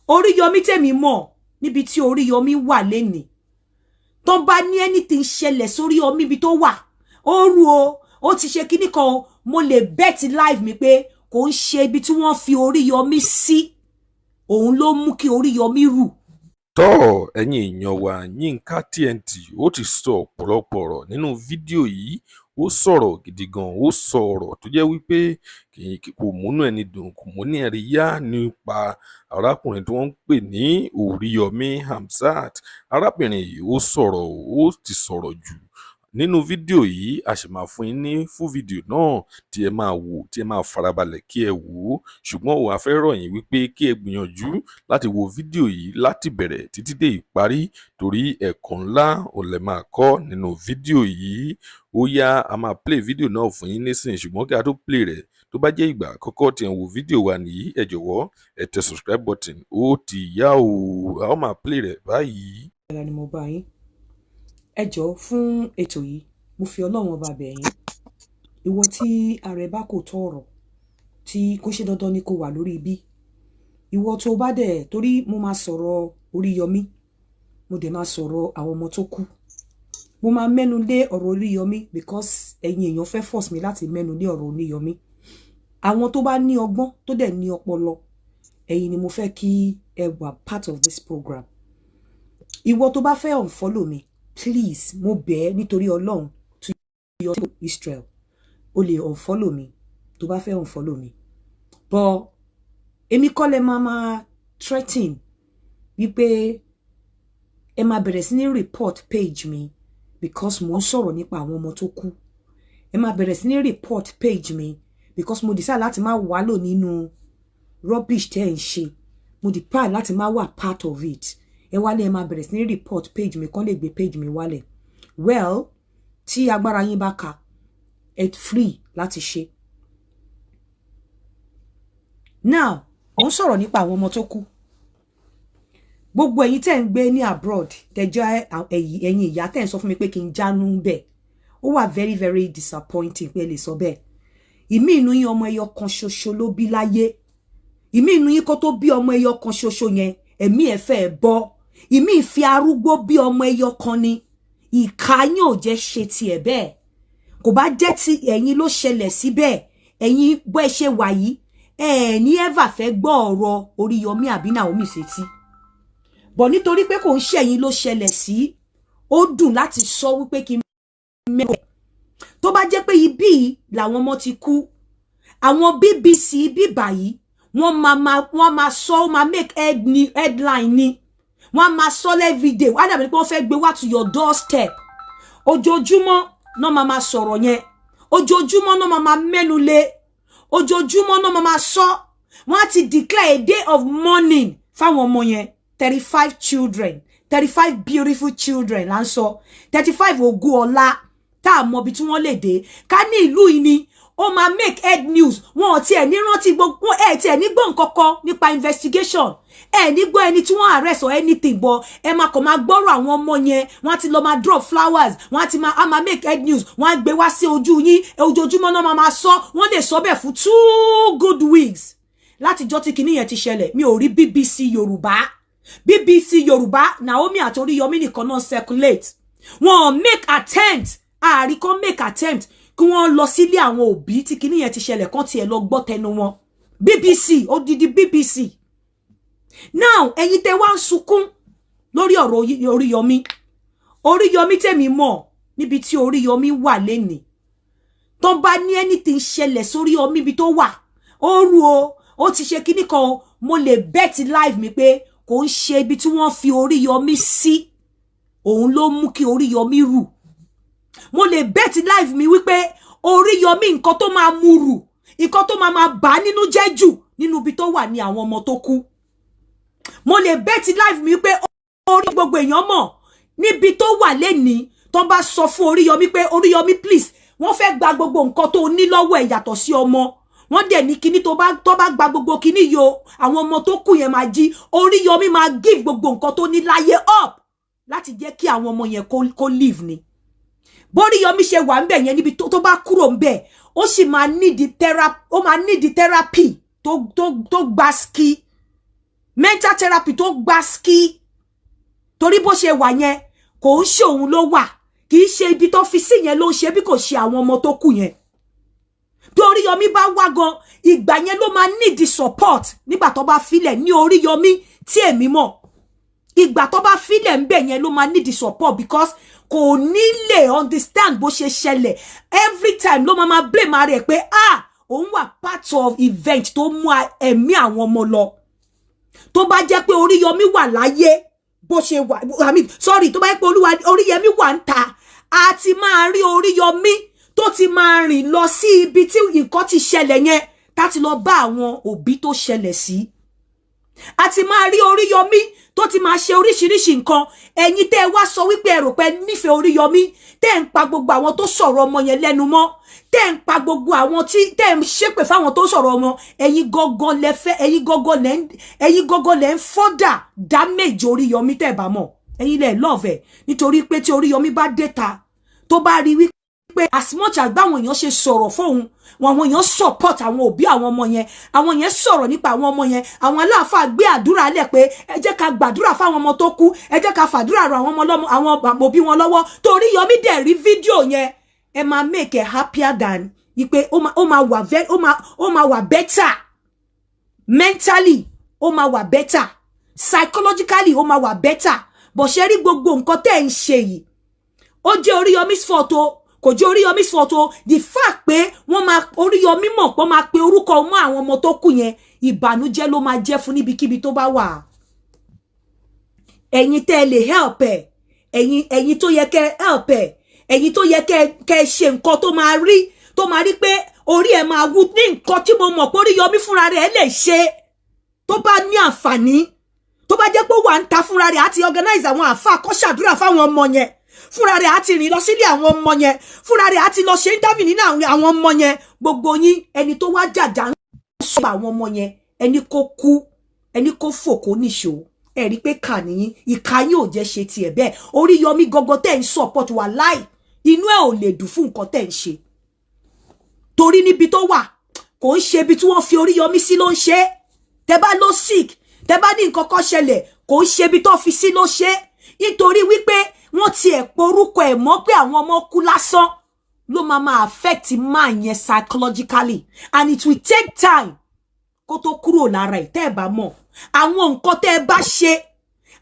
Oríyọmí tèmi mọ̀, níbi tí Oríyọmí wà lénìí, tó bá ní anything ṣẹlẹ̀ sórí Oríyọmí ibi tó wà, ó rú o, ó ti ṣe kíní kan o, mo lè bet life mi pé kò ń ṣe ibi tí wọ́n fi Oríyọmí sí òun ló mú kí Oríyọmí rù. Tọ́, ẹ̀yin èèyàn wa, Yinka TNT ó ti sọ ọ̀pọ̀lọpọ̀ ọ̀rọ̀ nínú fídíò yìí. Ó sọ̀rọ̀ gidi gan, ó sọ ọ̀rọ̀ tó jẹ́ wípé kò múnú ẹni dùn, kò múnú ẹni yá nípa arákùnrin tí wọ́n ń pè ní Oríyọmí Hamzat. Arábìnrin yìí, ó sọ̀rọ̀, ó ti sọ̀rọ̀ jù nínú fídíò yìí. A sì máa fún yín ní full fídíò náà tí ẹ máa wò, tí ẹ máa farabalẹ̀ kí ẹ wò ó. Ṣùgbọ́n òun a fẹ́ rọ̀ yín wípé kí ẹ gbìyànjú láti wo fídíò yìí láti bẹ̀rẹ̀ títí dé ìparí, torí ẹ̀kọ́ ńlá ò lè máa kọ́ nínú fídíò yìí. Ó yá, a máa play fídíò náà fún yín nísìnyí. Ṣùgbọ́n kí a tó play rẹ̀, tó bá jẹ́ ìgbà àkọ́kọ́ tí ẹ ń wo fídíò wa nìyí, ẹ jọ̀wọ́, ẹ tẹ subscribe button. Ó ti yá o, a ó máa play rẹ̀ báyìí. Ẹ̀rọ ni mo bá yín. Ẹ jọ̀ọ́, fún ètò yìí, mo fi Ọlọ́run Ọba bẹ̀ yín. Ìwọ tí ara ẹ bá kò tọ́ ọ̀rọ̀ tí kò ṣe dandan ni kò wà lórí ibi. Ìwọ tó bá dẹ̀ torí mo máa sọ̀rọ̀ Oríyọmí, mo dẹ̀ máa sọ̀rọ̀ àwọn ọmọ tó kú. Mo máa mẹ́nu lé ọ̀rọ̀ Oríyọmí because ẹ̀yin èèyàn fẹ́ force mi láti mẹ́nu lé ọ̀rọ̀ Oríyọmí. Àwọn tó bá ní ọgbọ́n, tó dẹ̀ ní ọpọlọ, ẹ̀yin ni mo fẹ́ kí ẹ wà part of this program. Ìwọ tó bá fẹ́ unfollow mi, please, mo bẹ̀ ẹ́ nítorí Ọlọ́run, to your Israel, o lè unfollow mi tó bá fẹ́ unfollow mi, but èmi kọ́ lẹ máa máa threaten wípé ẹ máa bẹ̀rẹ̀ sí ní report page mi because mo ń sọ̀rọ̀ nípa àwọn ọmọ tó kú. Ẹ máa bẹ̀rẹ̀ sí ní report page mi because mo decide láti má wàálò nínú rubbish tẹ́ ẹ̀ ń ṣe. Mo decide láti má wà part of it. Ẹ wálé, ẹ máa bẹ̀rẹ̀ sí ní report page mi kán lè gbé page mi wálẹ̀. Well, tí agbára yín bá ka, ẹ free láti ṣe. Now, mo ń sọ̀rọ̀ nípa àwọn ọmọ tó kú. Gbogbo ẹ̀yin tẹ́ ń gbé ní abroad, tẹ́ jẹ́ ẹ̀yin ìyá tẹ́ ń sọ fún mi pé kí n jánu bẹ́ẹ̀, ó wà very very disappointing pé ẹ lè sọ bẹ́ẹ̀. Ìmí inú yín, ọmọ ẹyọ kan ṣoṣo ló bí láyé. Ìmí inú yín, kó tó bí ọmọ ẹyọ kan ṣoṣo yẹn, ẹ̀mí ẹ̀ fẹ́ bọ́. Ìmí fi arúgbó bí ọmọ ẹyọ kan ni. Ìka yín ò jẹ́ ṣe tiẹ̀ bẹ́ẹ̀. Kò bá jẹ́ ti ẹ̀yin ló ṣẹlẹ̀ síbẹ̀, ẹ̀yin bó ẹ ṣe wà yìí, ẹ ní ever fẹ́ gbọ́ ọ̀rọ̀ Oríyọmí àbí Naomi sétí bọ̀. Nítorí pé kò ń ṣẹ̀yin ló ṣẹlẹ̀ sí, ó dùn láti sọ wípé kí n mẹ́wàá. Tó bá jẹ́ pé ibí làwọn ọmọ ti kú, àwọn BBC bíbà yìí, wọ́n máa sọ, ó máa make headline ni. Wọ́n máa sọ everyday. Wọ́n á dàbí pé wọ́n fẹ́ gbé wá to your doorstep. Ojoojúmọ́ náà máa máa sọ̀rọ̀ yẹn, ojoojúmọ́ náà máa máa mẹ́nu lé, ojoojúmọ́ náà máa máa sọ. Wọ́n á ti declare a day of mourning fáwọn ọmọ yẹn. 35 children, 35 beautiful children là ń sọ, 35 ògo ọ̀la tá a mọ ibi tí wọ́n lè dé. Ká ní ìlú yìí ni, ó máa make head news. Wọn ò tiẹ̀ ní rántí gbogbo ẹ̀, tiẹ̀ ní gbọ́ nǹkan kan nípa investigation, ẹ ní gbọ́ ẹni tí wọ́n arrest or anything, but ẹ máa kàn máa gbọ́rọ̀ àwọn ọmọ yẹn. Wọ́n á ti lọ máa drop flowers, wọ́n á ti máa á máa make head news, wọ́n á gbé wá sí ojú yín. Ojoojúmọ́ náà máa máa sọ. Wọ́n lè sọ bẹ́ẹ̀ fún 2 good weeks. Látijọ́ tí kinní yẹn ti ṣẹlẹ̀, mi ò rí BBC Yorùbá. BBC Yorùbá, Naomi àti Oríyọmí nìkan náà circulate. Wọ́n make attempt, ààrí kan make attempt kí wọ́n lọ sílé àwọn òbí tí kinní yẹn ti ṣẹlẹ̀, kán tiẹ̀ lọ gbọ́ tẹnu wọn. BBC, odidi BBC. Now, ẹ̀yin tẹ́ wá ń sunkún lórí ọ̀rọ̀ Oríyọmí, Oríyọmí tèmi mọ̀, níbi tí Oríyọmí wà lénìí, tó bá ní anything ṣẹlẹ̀ sórí Oríyọmí ibi tó wà, ó rú o, ó ti ṣe kíní kan o, mo lè bet life mi pé kò ń ṣe ibi tí wọ́n fi Oríyọmí sí òun ló mú kí Oríyọmí rù. Mo lè bet life mi wípé Oríyọmí, nǹkan tó máa mú rù, nǹkan tó máa máa bà nínú jẹ́ jù nínú ibi tó wà ní àwọn ọmọ tó kú. Mo lè bet life mi wípé orí gbogbo èèyàn mọ̀ níbi tó wà lénìí, tó bá sọ fún Oríyọmí pé, "Oríyọmí, please, wọ́n fẹ́ gba gbogbo nǹkan tó ní lọ́wọ́ ẹ̀ yàtọ̀ sí ọmọ." Wọ́n dẹ̀ ní kíní tó bá gba gbogbo kíní yìí o, àwọn ọmọ tó kù yẹn máa jí. Oríyọmí máa give gbogbo nǹkan tó ní láyé up láti jẹ́ kí àwọn ọmọ yẹn kó live ni. Bóríyọmí ṣe wà ńbẹ̀ yẹn, níbi tó bá kúrò ńbẹ̀, ó sì máa need therapy, ó máa need therapy tó gba ski. Mental therapy tó gba ski, torí bó ṣe wà yẹn, kò ń ṣe òun ló wà, kì í ṣe ibi tó fi sí yẹn ló ń ṣe bí kò ṣe àwọn ọmọ tó kù yẹn. Bí Oríyọmí bá wá gan, ìgbà yẹn ló máa need the support. Nígbà tó bá filẹ̀ ní Oríyọmí tí èmi mọ̀, ìgbà tó bá filẹ̀ ń bẹ̀ yẹn ló máa need the support, because kò ní lè understand bó ṣe ṣẹlẹ̀. Every time ló máa blame ara ẹ̀ pé, ah, òun wà part of event tó mú ẹ̀mí àwọn ọmọ lọ. Tó bá jẹ́ pé Oríyọmí wà láyé bó ṣe wà, I mean, sorry, tó bá jẹ́ pé Oríyọmí wà ń ta, a ti máa rí Oríyọmí tó ti máa rìn lọ sí ibi tí nǹkan ti ṣẹlẹ̀ yẹn, tá ti lọ bá àwọn òbí tó ṣẹlẹ̀ sí. A ti máa rí Oríyọmí tó ti máa ṣe oríṣiríṣi nǹkan. Ẹ̀yin tẹ́ ẹ wá sọ wípé ẹ rò pé nífẹ̀ẹ́ Oríyọmí, tẹ́ ẹ ń pa gbogbo àwọn tó sọ̀rọ̀ ọmọ yẹn lẹ́nu mọ́, tẹ́ ẹ ń pa gbogbo àwọn tí tẹ́ ẹ ń ṣépè fáwọn tó sọ̀rọ̀ ọmọ, ẹ̀yin gangan lẹ fẹ́, ẹ̀yin gangan lẹ ń further damage Oríyọmí. Tẹ́ ẹ bá mọ̀, ẹ̀yin lẹ love ẹ̀, nítorí pé tí Oríyọmí bá dé ta, tó bá rí wípé as much as báwọn èèyàn ṣe sọ̀rọ̀ fóun wọn, àwọn èèyàn support àwọn òbí àwọn ọmọ yẹn, àwọn yẹn sọ̀rọ̀ nípa àwọn ọmọ yẹn, àwọn aláàfáà gbé àdúrà lẹ̀ pé ẹ jẹ́ ká gbàdúrà fáwọn ọmọ tó kú, ẹ jẹ́ ká fàdúrà ràn àwọn ọmọ lọ́mọ, àwọn òbí wọn lọ́wọ́, torí Yọmí dẹ̀ rí fídíò yẹn, ẹ máa make it happier than ipe ó máa wà very ó máa wà better mentally, ó máa wà better psychologically, ó máa wà better. Bó ṣe rí gbogbo nǹkan tẹ́ ẹ̀ ń ṣe yìí, ó jẹ́ Oríyọmí's fault o, kò jẹ́ Oríyọmí's fault o. The fact pé wọ́n máa Oríyọmí mọ̀ pé wọ́n máa pe orúkọ mọ́ àwọn ọmọ tó kù yẹn, ìbànújẹ́ ló máa jẹ́ fún níbikíbi tó bá wà. Ẹ̀yin tẹ́ ẹ lè help ẹ̀, ẹ̀yin tó yẹ kẹ́ help ẹ̀, ẹ̀yin tó yẹ kẹ́ ṣe nǹkan tó máa rí pé orí ẹ̀ máa wú ní nǹkan tí mo mọ̀ pé Oríyọmí fúnra rẹ̀ lè ṣe, tó bá ní àǹfààní, tó bá jẹ́ pé ó wà ń ta fúnra rẹ̀, àti organize àwọn àáfàá kó ṣàdúrà fáwọn ọmọ yẹn fúnra rẹ̀, àti rìn lọ sílé àwọn ọmọ yẹn fúnra rẹ̀, àti lọ ṣe interview nínú àwọn ọmọ yẹn. Gbogbo yín, ẹni tó wá jàjà ń sọ àwọn ọmọ yẹn, ẹni kó kú, ẹni kó fò kó níṣó, ẹ rí pé kà níyín, ìka yín ò jẹ́ ṣe tiẹ̀ bẹ́ẹ̀. Oríyọmí gọgọ tẹ́ ń support wà láì, inú ẹ̀ ò lè dùn fún nǹkan tẹ́ ń ṣe, torí níbi tó wà, kò ń ṣe ibi tí wọ́n fi Oríyọmí sí ló ń ṣe. Tẹ́ bá ló sick, tẹ́ bá ní nǹkan kan ṣẹlẹ̀, kò ń ṣe ibi tó fi sí ló ṣe, nítorí wípé wọ́n ti ẹ̀ porúkọ ẹ̀ mọ́ pé àwọn ọmọ kú lásán ló máa máa affect man yẹn psychologically, and it will take time kó tó kúrò lára ẹ̀. Tẹ́ ẹ̀ bá mọ̀, àwọn nǹkan tẹ́ ẹ bá ṣe,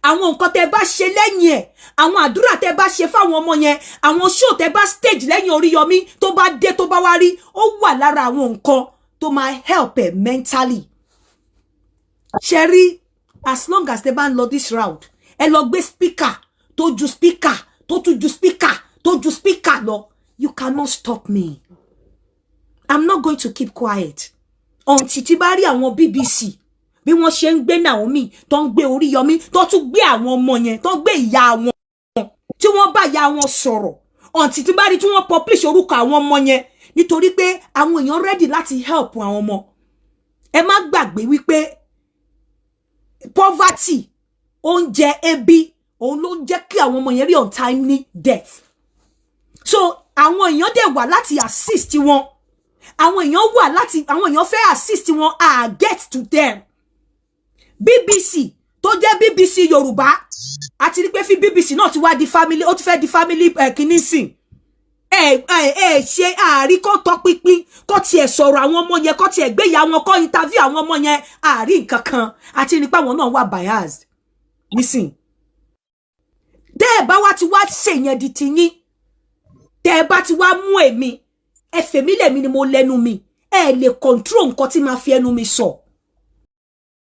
àwọn nǹkan tẹ́ ẹ bá ṣe lẹ́yìn ẹ̀, àwọn àdúrà tẹ́ ẹ bá ṣe fáwọn ọmọ yẹn, àwọn show tẹ́ ẹ bá stage lẹ́yìn Oríyọmí, tó bá dé, tó bá wá rí, ó wà lára àwọn nǹkan tó máa help ẹ mentally. Ṣe rí, as long as tẹ́ bá ń lọ this route, ẹ lọ gbé speaker tó ju speaker, tó tún ju speaker, tó ju speaker lọ, you cannot stop me. I'm not going to keep quiet until tí bá rí àwọn BBC bí wọ́n ṣe ń gbé Naomi, tó ń gbé Oríyọmí, tó tún gbé àwọn ọmọ yẹn, tó ń gbé ìyá wọn, tí wọ́n bá ìyá wọn sọ̀rọ̀, until tí bá rí tí wọ́n publish orúkọ àwọn ọmọ yẹn, nítorí pé àwọn èèyàn ready láti help àwọn ọmọ. Ẹ má gbàgbé wípé poverty, oúnjẹ, ebi, òun ló ń jẹ́ kí àwọn ọmọ yẹn rí untimely death. So àwọn èèyàn dẹ̀ wà láti assist wọn, àwọn èèyàn wà láti, àwọn èèyàn fẹ́ assist wọn, ah, get to them. BBC tó jẹ́ BBC Yorùbá, àti rí pé fi BBC náà ti wá di family, ó ti fẹ́ di family ẹ̀ kìíní sìn. Ẹ ṣe àárí kó tọpinpin, kó tiẹ̀ sọ̀rọ̀ àwọn ọmọ yẹn, kó tiẹ̀ gbé ìyá wọn, kó interview àwọn ọmọ yẹn, àárí nǹkan kan. Àti nípa àwọn náà wà biased nísìn. Tẹ́ ẹ bá wá ti wá ṣèyẹn di tiyín, tẹ́ ẹ bá ti wá mú èmi, ẹ fèmí lèmi ni mo lẹ́nu mi, ẹ lè control nǹkan tí máa fi ẹnu mi sọ.